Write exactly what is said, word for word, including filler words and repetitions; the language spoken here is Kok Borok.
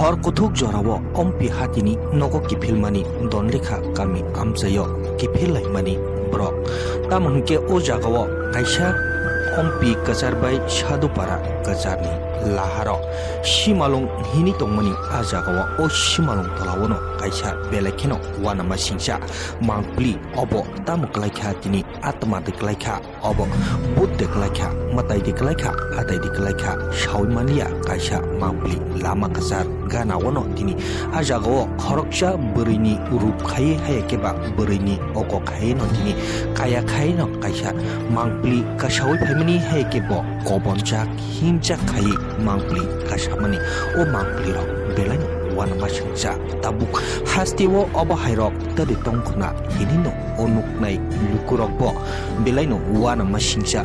Hor kuthuk jorao Ompi hatini nogo kiphilmani Donlekha kami amchaio kiphil laimani borok. Tamo hwnkhe o jagao kaisa Ompi kwchar bai Sadupara kwcharni laharo Simalung hini tongmani a jagao o Simalung tolaono kaisa belai kheno uanama singcha mangpli obo tamo kwlaikha tini atma de kwlaikha. Obo bhut de kwlaikha, mwtai de kwlaikha, adai de kwlaikha, saui manliya kaisa mangpli lama kwchar gana-o no tini a jagao khoroksa bwrwini rup khaiwi hai khe ba bwrwini oko khaiwi no tini kaya khaiwi no kaisa mangpli kasaui phaimani hai khe bo kobonjak himjak khaiwi mangpli kasamani o mangpli rok belai no uanama singcha tabuk hasteo obo hai rok tadi tong khuna hini no o nuknai lukurokbo belaino uanama singcha